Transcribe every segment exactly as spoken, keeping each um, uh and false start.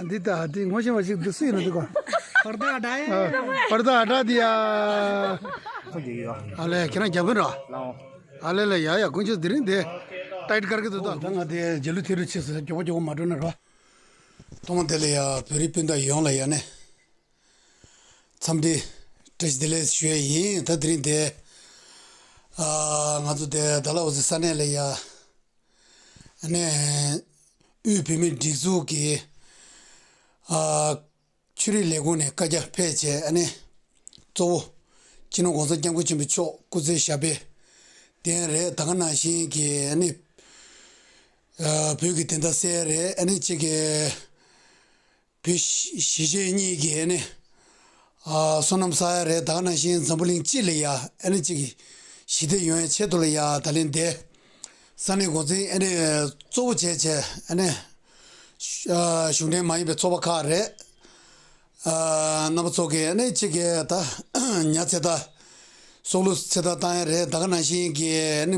འདི་ལྟ་འདི་ངོ་ཤེས་པ་ཞིག་འདི་སུ་ཡིན་ན་འདི་གོ། བར་ཐག་ཨ་འདྲ་ཡ། བར་ཐག་ཨ་འདྲ་འདི་ཡ། ཨ་ལས་ཁྱེད་རང་རྒྱ་དཔོན་ར། ཨ་ལས་ལས་ཡ་ཡ་དཀོན་མཆོག་དེ་རིང་དེ་ཏའིཊ་དཀར་གི་འདུག་ད་ང་དེ་རྗེས་ལུས་ཐེ་རུ་ཆེ་སོ་མགྱོགས་པོ་མགྱོགས་པོ་མ་འགྲོ་ན་ར། ཐོག་མ་དེ་ལ་ཡ་བོད་རིགས་སྤུན་ཟླ་ཡོངས་ལ་ཡ་ནས་འཚམས་འདྲི་བཀྲ་ཤིས་བདེ་ལེགས་ཞུ་ཡས་ཡིན། ད་དེ་རིང་དེ་ཨ་ང་ཚོ་དེ་ཌལ་ཧོ་སི་ས་གནས་ལ་ཡ་ཨ་ནས་དབུས་བོད་མིའི་སྒྲིག་འཛུགས་ཀྱི་ཨ་ཆོས་རིག་ལས་ཁུངས་ནས་བཀའ་རྒྱ་ཕེབས་བྱས་ཨ་ནི་གཙོ་བོ་སྤྱི་ནོར་༸གོང་ས་༸སྐྱབས་མགོན་ཆེན་པོ་མཆོག་སྐུ་ཚེ་ཞབས་པད་བརྟན་རེད། ད་ག་ནང་བཞིན་གྱི་ཨ་ནི་ཨ་བོད་ཀྱི་བདེན་མཐའ་གསལ་རེད། ཨ་ནི་གཅིག་གི་བོད་གཞིས་བྱེས་གཉིས་ཀྱི་ཨ་ནི་ཨ་བསོད་ནམས་བསགས་ཡ་རེད། ད་ག་ནང་བཞིན་འཛམ་བུ་གླིང་སྤྱི་ལ་ཡ་ཨ་ནི་གཅིག་གི་ཞི་བདེ་ཡོང་ཡ་ཆེད་དུ་ལ་ཡ་ད་ལན་འདས་ས་གནས་འགོ་འཛིན་ཨ་ནི་གཙོ་བོ་བྱས་བྱས་ཨ་ནི་ཨ་གཞུང་འབྲེལ་མ་ཡིན་པའི་ཚོགས་པ་ཁག་རེད། ཨ་རྣམ་པ་ཚོ་གིས་ཨ་ནི་གཅིག་གི་ད་ཉ་ཚེ་ད་སྲོག་བླུ་ཚེ་ད་བཏང་ཡ་རེད། ད་ག་ནང་བཞིན་གྱི་ཨ་ནི་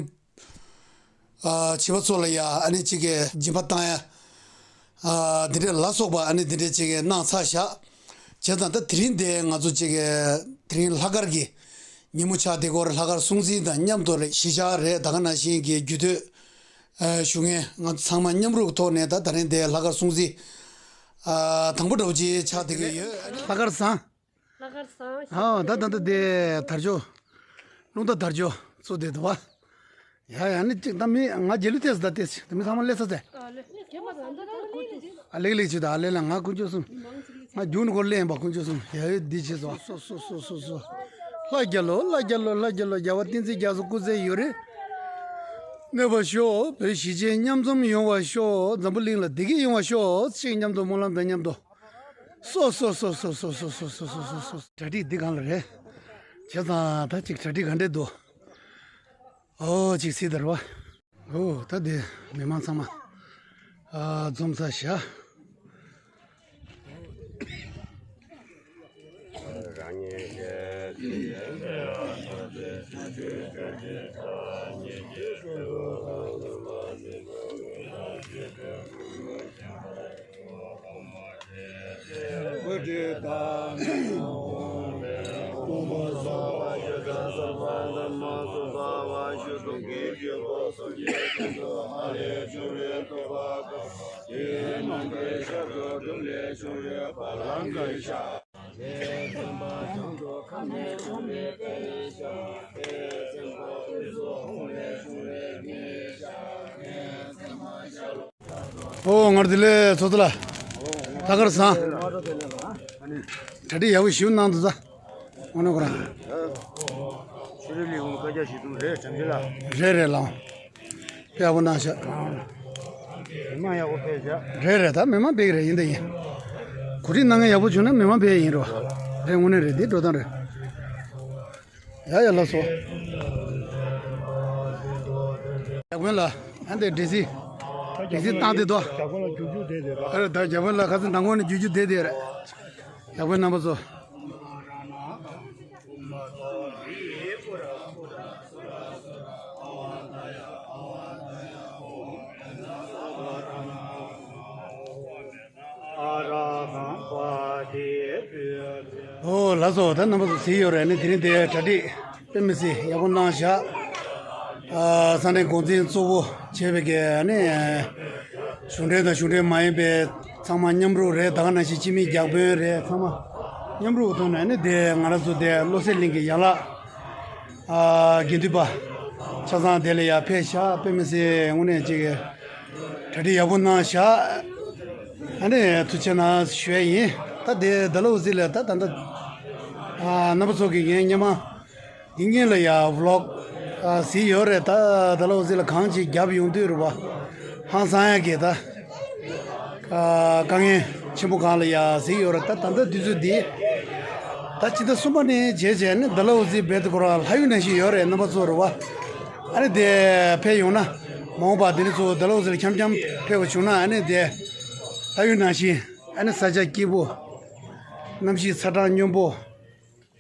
ཨ་བྱིས་པ་ཚོ་ལ་ཡ་ཨ་ནི་གཅིག་གི་སྦྱིན་པ་བཏང་ཡ་ཨ་འདི་འདྲས་ལ་སོགས་པ་ཨ་ནི་འདི་འདྲས་གཅིག་གི་གནང་ཚར་བཞག་བྱས་ཙང་ད་དེ་རིང་འདི་ང་ཚོ་གཅིག་གི་དེ་རིང་ལྷག་དཀར་གྱི་ཉིན་མོ་ཆགས་དེ་སྐོར་ལྷག་དཀར་སྲུང་བརྩི་དང་མཉམ་དུ་རེད། གཞིས་ཆགས་རེད། ད་ག་ནང་བཞིན་གྱི་རྒྱུད་སྟོད་ཨ་ཞུ་མཁན་ང་ཚོ་ཚང་མ་མཉམ་རུབ་ཐོག་ནས་ད་ད་རིང་འདི་ལྷག་དཀར་སྲུང་བརྩི་ཨ་དང་པོ་འདྲ་བོ་ཅིག་ཆགས་བསྡད་ཀྱི་ཡོད། ལྷག་དཀར་བཟང་། ལྷག་དཀར་བཟང་། ཨ་ད་ད་ད་དེ་དར་ལྕོག་རླུང་རྟ་དར་ལྕོག་བཙུགས་བསྡད་འདུག་བ། ཡ་ཡ་ནི་གཅིག་ད་མི་ང་རྗེས་ལུས་ཐེབས་ད་ལྟས་ད་མི་ཚང་མ་སླེབས་ཚར་ཚེ། ཨ་ལེ་ལེགས་ལེགས་བྱེད་ད་ཨ་ལེ་ལ་ང་དཀོན་མཆོག་གསུམ། ང་རྒྱུགས་ནི་སྐོར་ལེན་པ་དཀོན་མཆོག་གསུམ། ཡ་ཡོད་འདི་བྱེད་སོ་སོ་སོ་སོ་སོ་སོ། ལྷ་རྒྱལ་ལོ་ལྷ་རྒྱལ་ལོ་ལྷ་རྒྱལ་ལོ། རྒྱལ་བ་བསྟན་འཛིན་རྒྱ་མཚོ་སྐུ་ཚེ་ཡུན་རིང་གནས་པར་ཤོག་བོད་གཞིས་བྱེས་མཉམ་འཛོམས་ཡོང་བར་ཤོག་འཛམ་བུ་གླིང་ལ་བདེ་སྐྱིད་ཡོང་བར་ཤོག་ཅེས་མཉམ་དུ་སྨོན་ལམ་དང་མཉམ་དུ། སོ་སོ་སོ། གྲ་སྒྲིག་འདི་གང་ལ་རེད། བྱས་ཙང་ད་ཅིག་གྲ་སྒྲིག་ག་འདྲས་འདུག་ཨོ་ཅིག་སྲིད་དར་བ། ཨོ་ད་དེ་མི་མང་ཚང་མ་ཨ་འཛོམས་ས་བཞག་ཨོ་ངར་དེ་ལས་ཚོ་ཚོ་ལ། ད་གར་སང་། གྲ་སྒྲིག་ཡག་པོ་ཞིབ་གནང་འདུག་ས། ཨ་ནི་ཁོ་རང་། ཆོས་རིག་ལས་ཁུངས་བཀའ་རྒྱ་ཞུ་དུས་རེད་དྲན་པའི་ལ། རེད་རེད་ལགས། དཔེ་ཡག་པོ་གནང་ཤག་མི་མང་ཡག་པོ་ཕེབས་ཤག་རེད་རེད། ད་མི་མང་ཕེབས་ཀྱི་རེད། ཡིན་ད་ཡིན། གོ་སྒྲིག་གནང་མཁན་ཡག་པོ་བྱུང་ན་མི་མང་ཕེབས་ཡིན་རོ། རེད་དངོས་གནས་རེད། འདི་འགྲོ་སྟངས་རེད། ཡ་ཡ་ལགས་སོ། ཡག་པོ་ལ་ཨ་འདི་འདྲི་སི། འདྲི་སི་བཏང་དེ་དོ། ཨ་རེད་ད་རྒྱ་དཔོན་ལ་ཁ་སང་མདང་དགོང་ནས་རྒྱུ་རྒྱུ་བསྡད་དེ་རེད། ཡག་པོ་རྣམ་པ་ཚོ། ཨོ་ལགས་སོ། ད་རྣམ་པ་ཚོ་གཟིགས་ཡོད་རེད། ནི་དེ་རིང་དེ་གྲ་སྒྲིག་དཔེ་མི་སྲིད་ཡག་པོ་གནང་བཞག་ཨ་ས་གནས་འགོ་འཛིན་གཙོ་བོ་བྱས་པའི་གི་ནི་གཞུང་འབྲེལ་དང་གཞུང་འབྲེལ་མ་ཡིན་པའི་ཚང་མ་མཉམ་རུབ་རེད། ད་ག་ནང་བཞིན་སྤྱི་མི་བརྒྱ་དཔོན་རེད། ཚང་མ་མཉམ་རུབ་ཐོག་ནས་ནི་དེ་ང་རང་ཚོ་དེ་བློ་གསལ་གླིང་གི་ཡན་ལག་ཨ་དགེ་འདུན་པ་ཆ་ཚང་དེ་ལ་ཡར་ཕེབས་ཤག་དཔེ་མི་སྲིད་དངོས་གནས་ཅིག་གྲ་སྒྲིག་ཡག་པོ་གནང་ཤག་ཨ་ནི་ཐུགས་རྗེ་གནང་ཞུ་ཡ་ཡིན། ད་དེ་ཌལ་ཧོ་སི་ལ་ད་ད་ད་ཨ་རྣམ་པ་ཚོ་གིས་ངའི་སྔོན་མ་འདི་སྔོན་ལ་ཡར་ཝི་ལོག་ཨ་གཟིགས་ཡོད་རེད། ད་ཌལ་ཧོ་སི་ལ་གང་ཅིག་བརྒྱབ་ཡོང་དུས་རེད་པ། ཧང་སང་ཡ་གི་ད། ཨ་དཀའ་ངལ་ཆེན་པོ་སྒང་ལ་ཡ་གཟིགས་ཡོད་རེད། ད་ད་ལྟ་དུས་ཚོད་འདི་ད་ཕྱི་ཟླ་གསུམ་པ་ནས་བྱས་བྱས་ནས་ཌལ་ཧོ་སི་རྦད་དེ་ཁོ་རང་ལྷ་ཡུལ་ནང་བཞིན་ཡོད་རེད། རྣམ་པ་ཚོ་རེད་བ། ཨ་ནི་དེ་ཕེབས་ཡོང་ན་མ་འོངས་པ་དེ་ནི་ཚོ་ཌལ་ཧོ་སི་ལ་འཆམ་འཆམ་ཕེབས་པ་བྱུང་ན་ཨ་ནི་དེ་ལྷ་ཡུལ་ནང་བཞིན་ཨ་ནི་ས་ཆ་སྐྱིད་པོ། གནམ་གཤིས་ཚ་གྲང་སྙོམས་པོ།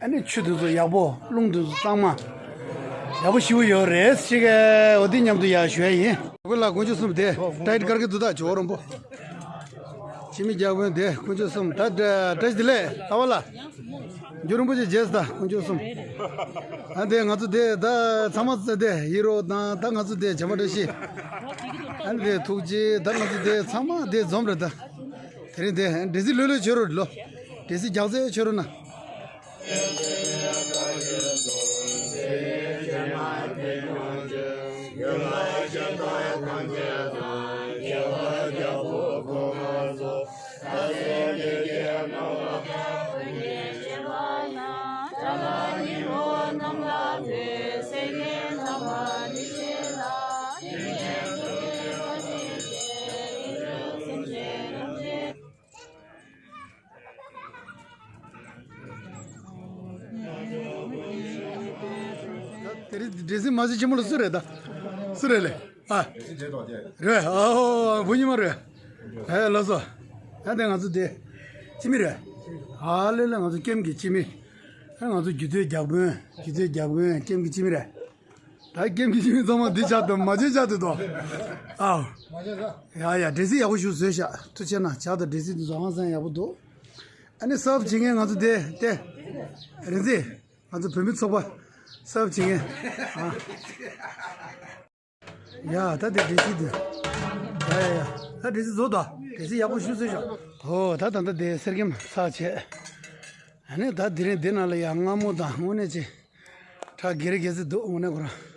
ཨ་ནི་ཆུ་དེ་ཚོ་ཡག་པོ། རླུང་དེ་ཚོ་གཙང་མ། ཡག་པོ་ཞེ་པོ་ཡོད་རེད་ཟེར་གི། འོ་དེ་མཉམ་དུ་ཡར་ཞུ་ཡ་ཡིན། དགོན་ལ་དགོན་ཆུ་གསུམ་དེ་ཏའིཊ་དཀར་གི་འདུག་ད་ཇོ་བོ་རིན་པོ། འཆི་མེད་རྒྱལ་པོ་དེ་དཀོན་མཆོག་གསུམ་ད་བཀྲ་ཤིས་བདེ་ལེགས་ལྟ་བ་ལ། རྒྱུ་རིན་པོ་ཆེ་རྗེས་ད་དཀོན་མཆོག་གསུམ། ཨ་དེ་ང་ཚོ་དེ་ད་ཚང་མ་དེ་ཧི་རོ་དང་ད་ང་ཚོ་དེ་བྱམས་པ་བཀྲ་ཤིས། ཨ་དེ་ཐུགས་རྗེ་ད་ང་ཚོ་དེ་ཚང་མ་དེ་འཛོམས་རེད་ད། དེ་རིང་དེ་འདྲེ་སྲིན་ལྷོད་ལྷོད་བྱོས་རོགས་ལོ། འདྲེ་སྲིན་རྒྱག་རྩེ་བྱོས་རོགས་ན། དེ་རིང་འདྲེ་སྲིན་མ་གཞི་ཆེན་མོ་ལ་སུ་རེད་ད། སུ་རེད་ལེ། ཨ། རེད། ཨ་ཧོ་བུ་ཉི་མ་རེད། ཨེ་ལགས་སོ། ཨ་དེ་ང་ཚོ་དེ། སྤྱི་མི་རེད། ཨ་ལེ་ལེ་ང་ཚོ་ཀེམ་གི་སྤྱི་མི། ཨ་ང་ཚོ་སྒྱུ་རྩལ་རྒྱག་དཔོན། སྒྱུ་རྩལ་རྒྱག་དཔོན་ཀེམ་གི་སྤྱི་མི་རེད། ད་ཀེམ་གི་སྤྱི་མི་ཚང་མ་འདི་ཆགས་དང་མ་བྱེད་ཆགས་དུ་དོ། ཨའོ། ཡ་ཡ་འདྲེ་སྲིན་ཡག་པོ་ཞིག་བཟོས་ཤག་ཐུགས་ཆེ་གནང་ཇག་དང་འདྲེ་སྲིན་འདི་ཚོ་ཧང་སང་ཡག་པོ་འདུག་ཨ་ནི་སབ་བྱེད་མཁན་ང་ཚོ་དེ་དེ། རེད་ཟེ། ང་ཚོ་བོད་མི་ཚོགས་པ་སབ་བྱེད་མཁན། ཨ། ཡ་ད་དེ་འདྲེ་སྲིན་འདི། ཡ་ཡ་ཡ། ད་འདྲེ་སྲིན་བཟོ་དོ། འདྲེ་སྲིན་ཡག་པོ་ཞིག་བཟོས་ཤག་ཨོ་ད་ད་ད་དེ་གསེར་སྐྱེམས་ཚར་བྱས། ཨ་ནི་ད་དེ་རིང་འདི་ནང་ལ་ཡ་མངར་མོ་དང་དངོས་གནས་ཅི། ཁྲག་གེ་རེ་གེ་ཟེར་འདུག་དངོས་གནས་ཁོ་རང་།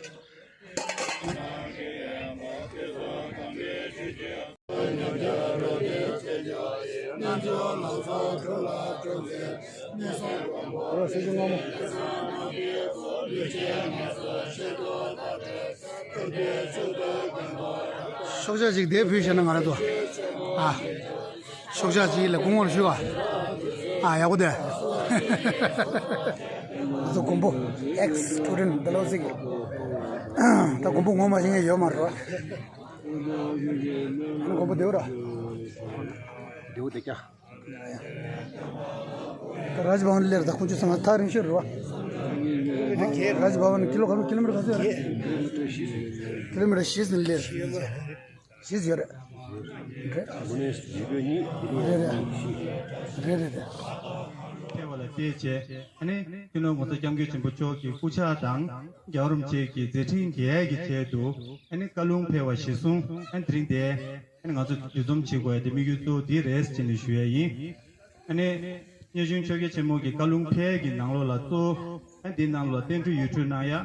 ཤོག་བྱ་ཞིག་དེ་ཕུལ་བྱས་ན་ང་རང་ཚོ། ཨ། ཤོག་བྱ་ཅིག་ལ་སྐུ་ངོར་ཞུ་བ། ཨ་ཡག་པོ་དེ། ང་ཚོ་མགོན་པོ་ཨེག་སི་སི་ཊུ་ཌེན་ཊི་འདི་ལོ་ཟིག་ད་མགོན་པོ་ངོ་མ་ཤེས་མཁན་ཡོད་མ་རེད་བ། ཨ་ནི་མགོན་པོ་བདེ་བོ་ར། བདེ་བོ་བདེ་རྒྱ། ད་རཱཇ་བྷ་ཝན་སླེབས་ད་ཁོང་ཚོ་ཚང་མ་ཐག་རིང་ཤོས་རེད་བ། རཱཇ་བྷ་ཝན་ཀི་ལོ་ག་ཚོད་ཀི་ལོ་མི་ཊར་ག་ཚོད་ཡོད་རེད། ཀི་ལོ་མི་ཊར་བཞི་ཙམ་སླེབས། བཞི་ཡོད་རེད། རེད། དངོས་གནས་ཡིན་པས་ནི་འདི་ནས་རེད་རེད། རེད་རེད་རེད། ཕེབས་པ་ལ་བལྟས་བྱས་ཨ་ནི་སྤྱི་ནོར་༸གོང་ས་༸སྐྱབས་མགོན་ཆེན་པོ་མཆོག་གི་སྐུ་ཕྱག་དང་རྒྱལ་བ་རིན་པོ་ཆེ་གི་མཛད་འཕྲིན་རྒྱས་ཡག་གི་ཆེད་དུ་ཨ་ནི་བཀའ་ལུང་ཕེབས་པ་གཞིར་བཟུང་ཨ་ནི་དེ་རིང་འདིར་ཨ་ནི་ང་ཚོ་འདུ་འཛོམས་བྱེད་དགོས་ཡ་དེ་དམིགས་ཡུལ་གཙོ་བོ་འདི་རེད་ཅེས་ནས་ཞུ་ཡ་ཡིན། ཨ་ནི། གཉེར་ཆུང་ཆོས་རྒྱལ་ཆེན་མོ་གི་བཀའ་ལུང་ཕེབས་ཀྱི་ནང་ལོགས་ལ་གཙོ་བོ། ཨ་འདིའི་ནང་ལོགས་ལ་བསྟན་འགྲོའི་ཡུལ་གྲུ་གནང་ཡ།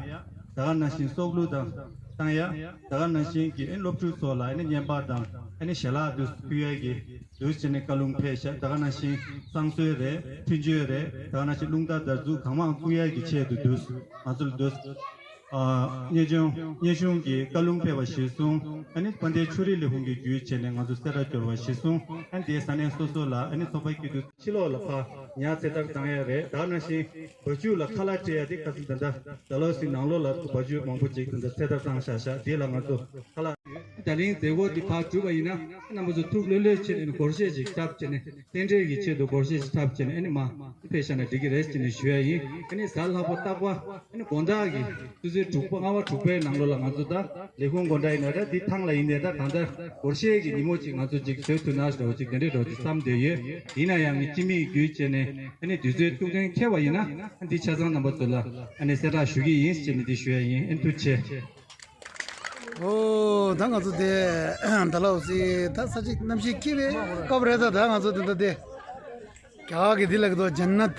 ད་ག་ནང་བཞིན་སྲོག་བླུ་དང་བཏང་ཡ། ད་ག་ནང་བཞིན་གྱི་ཨ་སློབ་ཕྲུག་ཚོ་ལ་ཨ་ནི་བརྙན་པར་དང་ཨ་ནི་ཞལ་ལག་དུ་ཕུལ་ཡ་གི་དུས་ཕྱིན་ནས་བཀའ་ལུང་ཕེབས་ཤག་ད་ག་ནང་བཞིན་བསང་གསོལ་རེད། འཕྲིན་བཅོལ་རེད། ད་ག་ནང་བཞིན་རླུང་རྟ་བདར་འཛུགས་གང་མང་བསྐུལ་ཡ་གི་ཆེད་དུ་དུས་ང་ཚོ་ལ་དུས། གཉེར་ཆུང་གཉེར་ཆུང་གི་བཀའ་ལུང་ཕེབས་པ་གཞིར་བཟུང་ཨ་ནི་དཔལ་ལྡན་ཆོས་རིག་ལས་ཁུངས་ཀྱི་བརྒྱུད་བྱས་ནས་ང་ཚོ་གསལ་བསྒྲགས་སྐྱོར་བ་གཞིར་བཟུང་ཨ་ནི་དེའི་ས་གནས་སོ་སོ་ལ་ཨ་ནི་ཚོགས་པ་སྐྱིད་སྡུག་ཕྱི་ལོགས་ལ་ཕར་ཉར་ཚེ་ཐར་བཏང་ཡ་རེད། ད་ནང་བཞིན་བ་ཕྱུགས་ལ་ཁ་ལག་སྤྲད་ཡ་དེ་ཁ་སང་ད་ལྟ་ད་ལོ་སི་ནང་ལོགས་ལ་བ་ཕྱུགས་མང་པོ་ཅིག་ད་ལྟ་ཚེ་ཐར་བཏང་བཞག་བཞག་དེ་ལ་ང་ཚོ་ཁ་ལག་ད་རིང་མཛད་སྒོ་འདི་ཕར་གྲུབ་པ་ཡིན་ན་རྣམ་པ་ཚོ་ཐུགས་ལྷོད་ལྷོད་བྱས་ནས་སྒོར་གཞས་ཅིག་འཁྲབ་བྱས་ནས་རྟེན་འབྲེལ་གྱི་ཆེད་དུ་སྒོར་གཞས་ཅིག་འཁྲབ་བྱས་ནས་ཨ་ནི་མ་ཕེབས་བཞག་ན་འགྲིག་གི་རེད་ཅེས་ནས་ཞུ་ཡ་ཡིན། ཨ་ནི་གཟའ་ལྷག་པ་རྟག་པར་ཨ་ནི་དགོང་དག་གི་ཆུ་ཚོད་དྲུག་པ་ལྔ་པ་དྲུག་པའི་ནང་ལོགས་ལ་ང་ཚོ་ད་ལས་ཁུངས་དགོང་དག་ཡིན་ན་ད་འདི་ཐང་ལ་ཡིན་ནའི་ད་གང་ལྟར་སྒོར་གཞས་ཀྱི་ཉིན་མོ་ཅིག་ང་ཚོ་ཅིག་བཟོས་ཐུབ་ན་འདྲ་བོ་ཅིག་དེ་འདྲའི་འདྲ་བོ་ཅིག་བསམ་བསྡད་ཡོད། ཡིན་ན་ཡང་ངས་སྤྱི་མིས་བརྒྱུད་བྱས་ནས་ཨ་ནི་དུས་ཚོད་ཐུགས་གཏན་འཁེལ་བ་ཡིན་ན་ཨ་འདི་ཆ་ཚང་རྣམ་པ་ཚོ་ལ་ཨ་ནི་གསལ་བསྒྲགས་ཞུ་གི་ཡིན་ཅེས་ནས་འདི་ཞུ་ཡ་ཡིན། ཨ་ནི་ཐུགས་རྗེ་ཆེ། ཨོ་ད་ང་ཚོ་དེ་ད་ལ་འོ་སི་ད་ས་ཅིག་གནམ་གཤིས་སྐྱིད་པའི་སྐབས་རེད། ད་ད་ང་ཚོ་དེ་འདྲ་དེ། རྒྱ་གར་གྱི་འདི་ལ་གི་དོ་ཇན་ནད།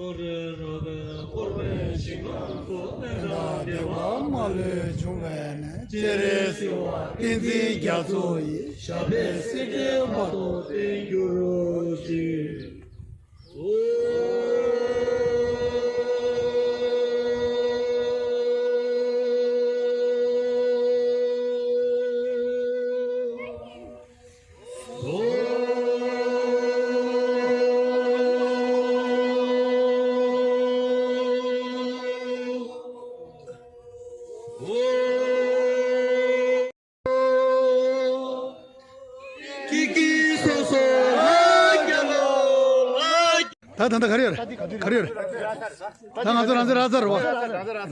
རོལ་པའི་འཁོར་བའི་ཞིང་ཁམས་སུ། བདེ་བ་མ་ལུས་འབྱུང་བའི་གནས། སྤྱན་རས་གཟིགས་དབང་བསྟན་འཛིན་རྒྱ་མཚོ་ཡི། ཞབས་པད་སྲིད་མཐའི་བར་དུ་བརྟན་གྱུར་ཅིག། ད་ད་ད་ག་རེ་ཡོད་རེད། ག་རེ་ཡོད་རེད། ད་ང་ཚོ་རང་ཚོ་ར་ཚར་བ།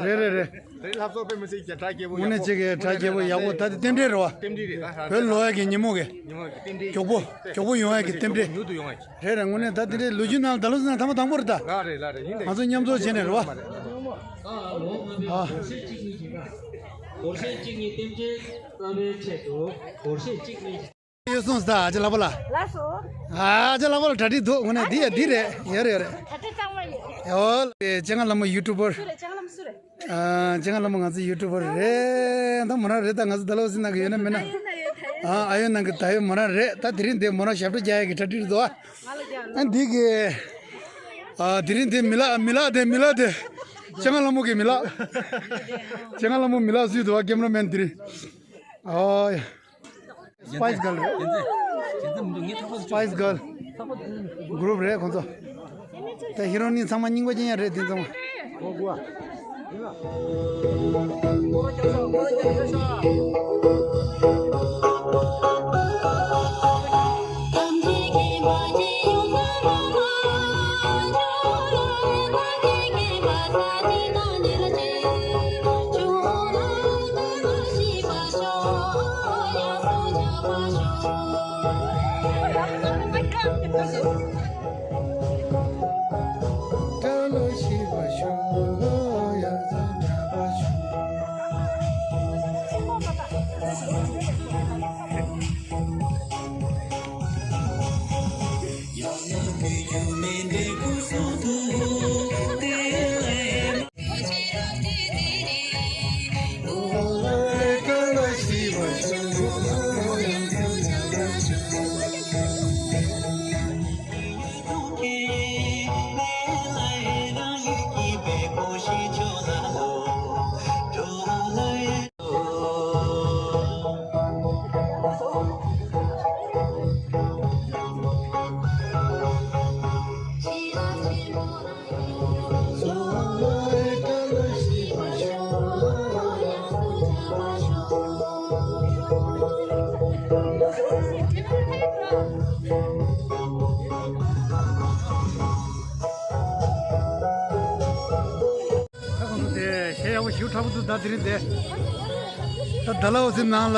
རེད་རེད་རེད། རེད། ལྷ་ཚོགས་དཔེ་མི་སྲིད་ཀྱི་གྲ་རྒྱས་པོ། དངོས་གནས་ཅིག་གི་གྲ་རྒྱས་པོ་ཡག་པོ། ད་དེ་རྟེན་འབྲེལ་རེད་བ། རྟེན་འབྲེལ་རེད། ད་བོད་ལོ་ཡག་གི་ཉིན་མོ་གི་ཉིན་མོ་གི་རྟེན་འབྲེལ། མགྱོགས་པོ་མགྱོགས་པོ་ཡོང་ཡག་གི་རྟེན་འབྲེལ། མྱུར་དུ་ཡོང་ཡག་གི། རེད་རེད། དངོས་གནས་ད་དེ་འདྲའི་ལོ་རྒྱུས་ནང་ལ་ད་ལོ་ཟིན་ན་ཐ་མ་དང་པོ་རེད་ད། ལགས་རེད་ལགས་རེད། ཡིན་ད། ང་ཚོ་མཉམ་ཚོགས་བྱས་ནས་རེད་བ། ཨ། སྒོར་གཞས་གཅིག་གཉིས་ཀྱི་སྒོར་གཞས་གཅིག་གཉིས་རྟེན་འབྲེལ་གསར་པའི་ཆེད་དུ་སྒོར་གཞས་གཅིག་གཉིས། ཡོད་སོང་ཟེར་ད་ཨ་ཅེ་ལགས་པ་ལ། ལགས་སོ། ཨ་ཅེ་ལགས་པ་ལ་གྲ་སྒྲིག་འདུག་དངོས་གནས་འདི་ཡ་འདི་རེད། ཡོད་རེད་ཡོད་རེད། གྲ་སྒྲིག་གཙང་མ་ཡོད། ཨོ་ལེ། ལྕེ་ལྔ་ལྷ་མོ་ཡུ་ཊུབ་པར། སུ་རེད་ལྕེ་ལྔ་ལྷ་མོ་སུ་རེད། ཨ་ལྕེ་ལྔ་ལྷ་མོ་ང་ཚོ་ཡུ་ཊུབ་པར་རེད། ད་མོ་རང་རེད། ད་ང་ཚོ་ད་ལོ་ཟིན་ནང་གི་ཡོད་ན་མེད་ན། ཨ་ཨ་ཡོད་ནང་གི་ད་ཡོད་མོ་རང་རེད། ད་དེ་རིང་འདི་མོ་རང་ཞབས་བྲོ་རྒྱག་ཡ་གི་གྲ་སྒྲིག་འདུག་ཨ། ཨ་འདི་གི། ཨ་དེ་རིང་འདི་མི་ལགས་མི་ལགས་དེ་མི་ལགས་དེ། ལྕེ་ལྔ་ལྷ་མོ་གི་མི་ལགས། ལྕེ་ལྔ་ལྷ་མོ་མི་ལགས་སུས་འདུག་ཨ། ཀེམ་ར་མེན་དེ་རིང་། ཨོ་ཡ། Spice Girl རེད། Spice Girl group རེད་ཁོང་ཚོ། ད་ཧི་རོ་ནི་ཚང་མ་རྙིང་པ་ཅན་ཡང་རེད་དེ་ཚང་མ། ད་ཁོང་ཚོ་དེ་གཞས་ཡག་པོ་ཞིག་འཁྲབ་ཀྱི་འདུག་ད་དེ་རིང་དེ། ད་ཌལ་ཧོ་སི་ནང་ལ་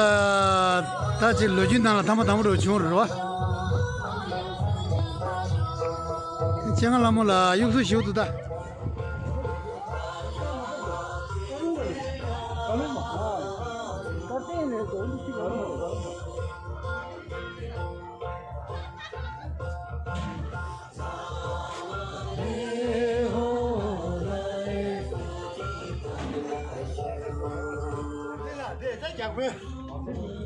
ད་ཅིག་ལོ་རྒྱུས་ནང་ལ་ཐ་མ་དང་པོ་འདྲ་བོ་བྱུང་རེད་བ། ལྕེ་ལྔ་ལྷ་མོ་ལ་གཡུག་སོ་ཞིག་འདུག་ད། དེ་ད་རྒྱག་དཔོན།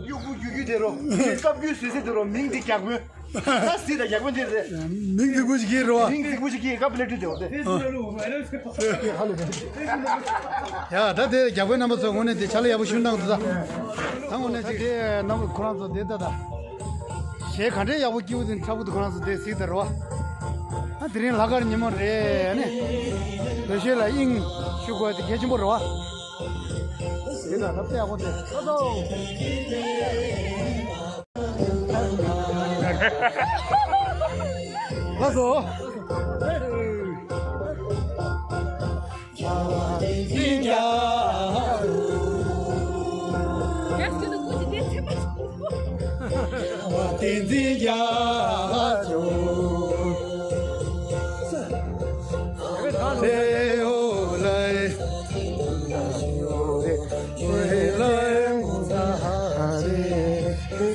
གཡོག་པོ་རྒྱུག་རྒྱུག་དེ་རོ། མིང་བཀབ་རྒྱུ་སུས་སུས་དེ་རོ། མིང་འདི་རྒྱག་དཔོན། ད་སྲིད་ད་རྒྱག་དཔོན་དེ་རེད། མིང་རྫིག་པོ་ཞིག་གིས་རོ། མིང་རྫིག་པོ་ཞིག་གིས་བཀབ་ལེ་ཁྲི་དེ་བ་དེ། ཡ་ད་དེ་རྒྱག་དཔོན་རྣམ་པ་ཚོ་དངོས་གནས་དེ་ཕྱག་ལས་ཡག་པོ་ཞུ་གནང་འདུག་ད། ད་དངོས་གནས་ཅིག་དེ་རྣམ་པ་ཁོ་རང་ཚོ་དེ་ད་ད། གཞས་ག་འདྲའི་ཡག་པོ་སྐྱིད་པོ་དེ་འཁྲབ་གི་འདུག་ཁོ་རང་ཚོ་དེ་གཟིགས་དང་རོ། ཨ་དེ་རིང་ལྷག་དཀར་ཉིན་མོ་རེད་ཨ་ནི། ལོ་ཤས་ལ་དབྱིངས་ཞུ་དགོས་དེ་གལ་ཆེན་པོ་རེད་བ། དེ་ལ་ལབ་ཏེ་ཡག་པོ་དེ། ལགས་སོ།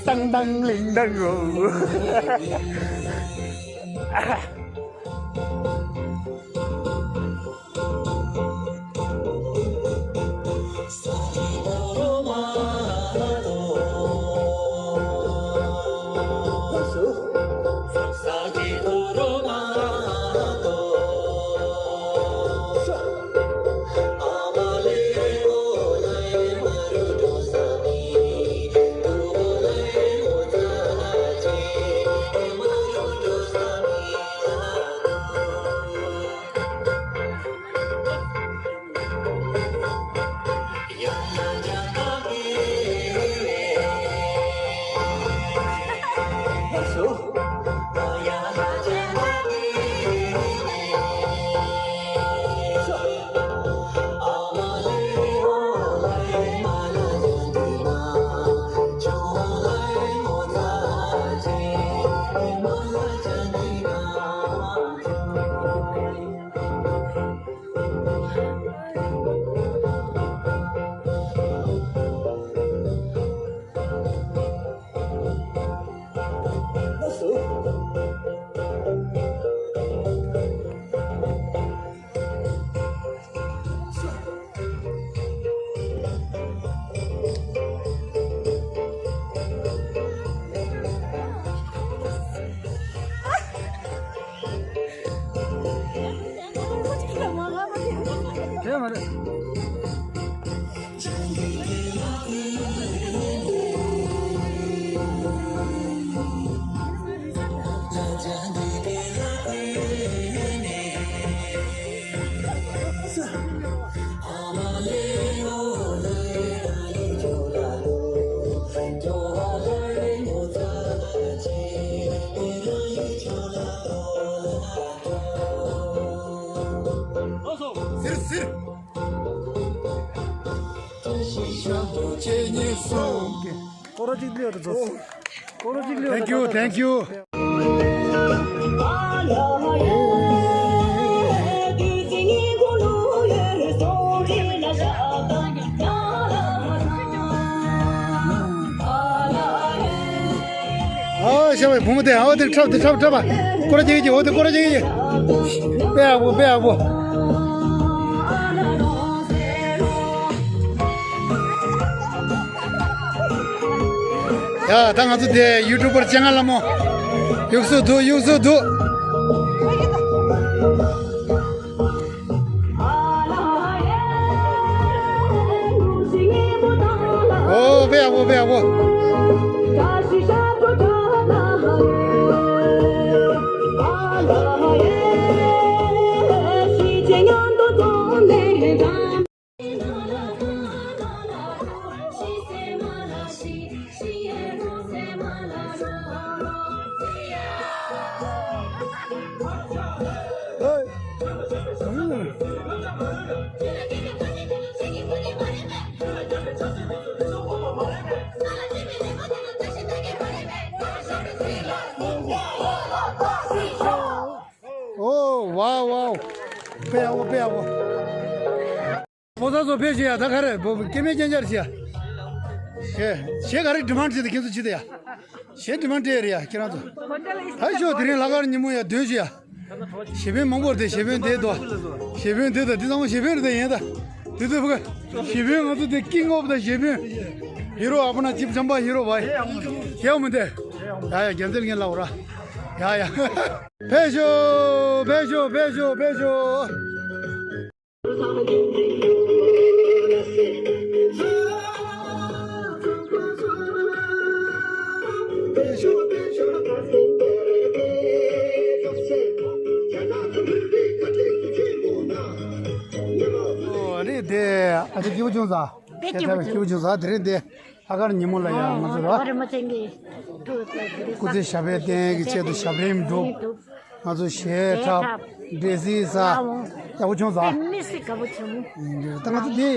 དང་དང་ལིང་དང་འོ། ཟེར་ཟེར། སྐོར་ར་གཅིག་ལེགས་འགྲོ་ཚོ། སྐོར་ར་གཅིག་ལེགས། Thank you, thank you. ཨ་ཤ་བའི་བུ་མོ་དེ་ཨ་བ་དེ་འཁྲབ་དེ་འཁྲབ་འཁྲབ་པ། སྐོར་ར་རྒྱག་གི་འོ་དེ་སྐོར་ར་རྒྱག་གི། དཔེ་ཡག་པོ་དཔེ་ཡག་པོ། ཡ་ད་ང་ཚོ་དེ་ཡུ་ཊུབ་པར་སྤྱན་སྔ་ལྷ་མོ། གཡུག་སོ་འདུག་གཡུག་སོ་འདུག་ཨོ་བེ་ཨ་བོ་བེ་ཨ་བོ། ཨོ་ཝའོ་ཝའོ། དཔེ་ཡག་པོ་དཔེ་ཡག་པོ། ཕོ་གསར་ཚོ་ཕེབས་ཤིག་ཡ། ད་ག་རེ་བོ་སྐྱེ་དམན་སྐྱེ་འཆར་ཤིག་ཡ། ཞེ་ཞེ་ག་རེ་ཌི་མན་ཌི་བྱེད་དེ་ཁྱེད་ཚོ་ཅི་དེ་ཡ། ཞེ་ཌི་མན་ཌི་རེད་ཡ་ཁྱེད་རང་ཚོ། ཧ་ཤོ་དེ་རིང་ལྷག་དཀར་ཉིན་མོ་ཡ་སྡོད་ཤིག་ཡ། གཞས་དཔོན་མང་པོ་རེད་དེ། གཞས་དཔོན་དེ་དོ། གཞས་དཔོན་དེ་དང་དེ་ཚང་མ་གཞས་དཔོན་རེད་དེ་ཡིན་ད། དེ་ཚོ་ཕ་གི་གཞས་དཔོན་ང་ཚོ་དེ་ཀིང་ཨོཕ་ད་གཞས་དཔོན། ཧི་རོ་ཨ་པ་ན་ཅིབ་ཇམ་པ་ཧི་རོ་བ་ཡ། ཡ་མི་དེ། ཡ་ཡ་རྒྱལ་མཚན་ངན་ལ་འོ་ར། ཡ་ཡ། ཕེབས་ཤོག་ཕེབས་ཤོག་ཕེབས་ཤོག་ཕེབས་ཤོག་ཨོ་རེད་དེ། ཨ་ཅེ་སྐྱིད་པོ་བྱུང་ས། དཔེ་སྐྱིད་པོ་བྱུང་། སྐྱིད་པོ་བྱུང་ས། དེ་རིང་དེ་ལྷག་དཀར་ཉིན་མོ་ལ་ཡང་ང་ཚོ་ར། སྐུ་ཚེ་ཞབས་པད་བརྟན་གྱི་ཆེད་དུ་ཞབས་རིམ་སྒྲུབ། ང་ཚོ་གཞས་འཁྲབ། འགྲེལ་བཤད་ས། ཡག་པོ་བྱུང་ས། དཔེ་མི་སྲིད་དགའ་པོ་བྱུང་། ད་ང་ཚོ་དེ་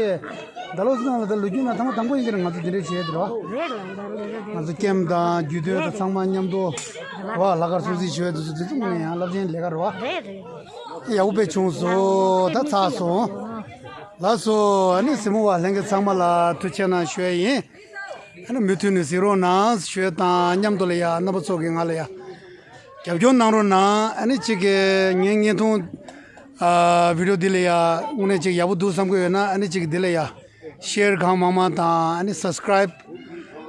ད་ལོ་སི་ནང་ལ་ད་ལོ་རྒྱུས་ནང་ཐེངས་མ་དང་པོ་ཡིན་གྱི་རེད། ང་ཚོ་དེ་འདྲའི་གཞས་དེ་ར། རེད་ལ་ད་ལོ་རེད་རེད། ང་ཚོ་ཀེམ་དང་རྒྱུད་སྟོད་དང་ཚང་མ་མཉམ་དུ་བ་ལྷག་དཀར་སྲུང་བརྩི་ཞུ་བའི་དུས་ཚོད་དེ་ཚོ་དངོས་གནས་ཡང་རླབས་ཆེན་ལས་ཀ་རེད་བ། རེད་རེད། ཡག་པོ་དཔེ་བྱུང་སོང་། ད་ཚར་སོང་། ལགས་སོ། ཨ་ནི་གཟིགས་མོ་བ་ལྷན་རྒྱས་ཚང་མ་ལ་ཐུགས་རྗེ་གནང་ཞུ་ཡ་ཡིན། ཨ་ནི་མུ་མཐུད་ནས་གཟིགས་རོགས་གནང་ཞུ་ཡ་དང་མཉམ་དུ་ལ་ཡ་རྣམ་པ་ཚོ་གིས་ང་ལ་ཡ་རྒྱབ་སྐྱོར་གནང་རོགས་གནང་། ཨ་ནི་གཅིག་གིས་ངའི་བརྙན་ཐུང་ཨ་བི་ཌི་ཡོ་འདི་ལ་ཡ་དངོས་གནས་གཅིག་ཡག་པོ་འདུག་བསམ་གྱི་ཡོད་ན་ཨ་ནི་གཅིག་གིས་འདི་ལ་ཡ་ཤེར་གང་མང་མང་དང་ཨ་ནི་སབ་སི་ཀ་རའིབ་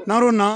གནང་རོགས་གནང་།